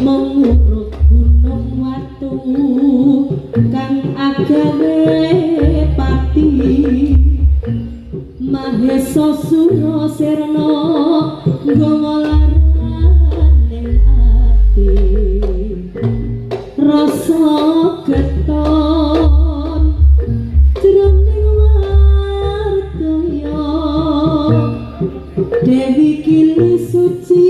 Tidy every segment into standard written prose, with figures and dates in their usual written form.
Mung nguruk gunung watu kang agawe pati. Mahesa Sura Sirna nggawa laraning ati, rasa geton jroning wardaya. Dewi Kili Suci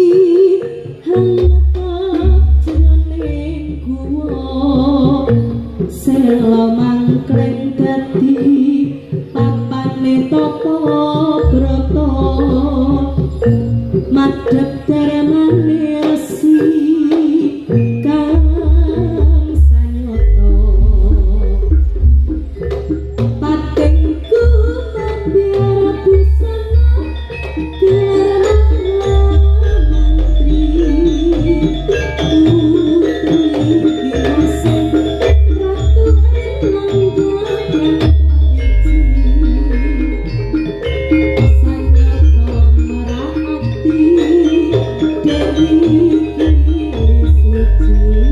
hanetep jroning guwa, sela mangkring dadi papane tapa brata, madhep darmane resi kang sanyata. Patingku mabiar busana gelar mantri, putri Kinasih ratu Erlangga kang kawiji. Sanyata merak ati Dewi Kili Suci.